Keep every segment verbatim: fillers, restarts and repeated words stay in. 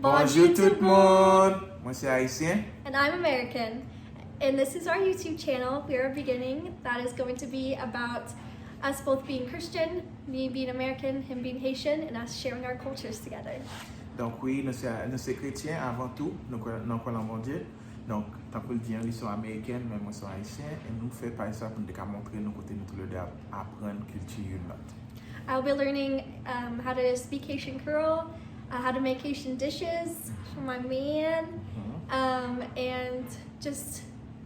Bonjou tout moun! Mwen se Ayisyen. And I'm American. And this is our YouTube channel we are beginning that is going to be about us both being Christian, me being American, him being Haitian, and us sharing our cultures together. Donk wi, nou se, nou se kretyen avan tou, nou kwè, nou kwè nan Bondye. Donk, tankou l di an, li se yon Ameriken, men mwen se yon Ayisyen, e nou fè paj sa pou nou te ka montre nou kote nou toulède ap aprann kilti youn lòt. I'll be learning um, how to speak Haitian Creole, uh, how to make Haitian dishes for my man, um, and just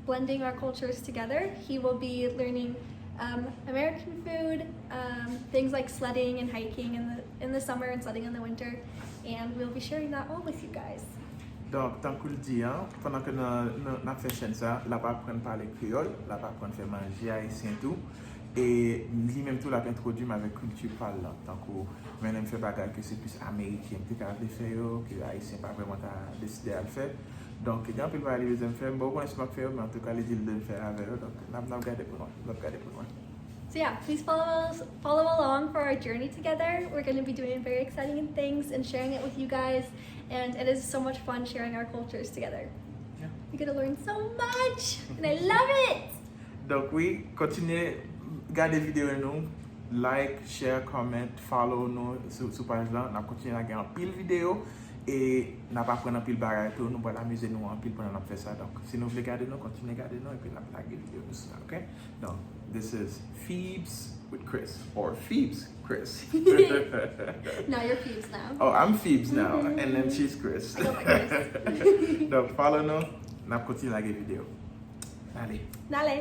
blending our cultures together. He will be learning um, American food, um, things like sledding and hiking in the in the summer and sledding in the winter, and we'll be sharing that all with you guys. Donk, tankou l di an, pandan ke n ap fè chèn sa, l ap aprann pale kreyòl, l ap aprann fè manje ayisyen tou. E li menm tou, l ap entwodui m avèk kilti pa l lan. Tankou, men lè m fè bagay ke se plis ameriken m te ka vle fè yo, ke ayisyen pa vrèman ta deside al fè. Donk, gen anpil bagay li bezwen m fè. M poko konnen si m ap fè yo, men antouka, li di l vle m fè avè yo. Donk, n ap, n ap gade pou nou. N ap gade pou nou. So yeah, please follow us, follow along for our journey together. We're going to be doing very exciting things and sharing it with you guys, and it is so much fun sharing our cultures together. Yeah. You're going to learn so much, and I love it. Donk wi, kontinye gade videyo nou, like, share, comment, follow nou sou, sou paj lan. N ap kontinye lage anpil videyo e n ap aprann anpil bagay tou. Nou pral amize nou anpil pandan n ap fè sa. Donk, si nou vle gade nou, kontinye gade nou epi n ap lage videyo nou sou sa, ok? Donk, this is Phoebes with Chris, or Phoebes Chris. No, you're Phoebes now. Oh, I'm Phoebes now, and then she's Chris. I go by Chris. Donk, follow nou, n ap kontinye lage videyo. N ale. N ale.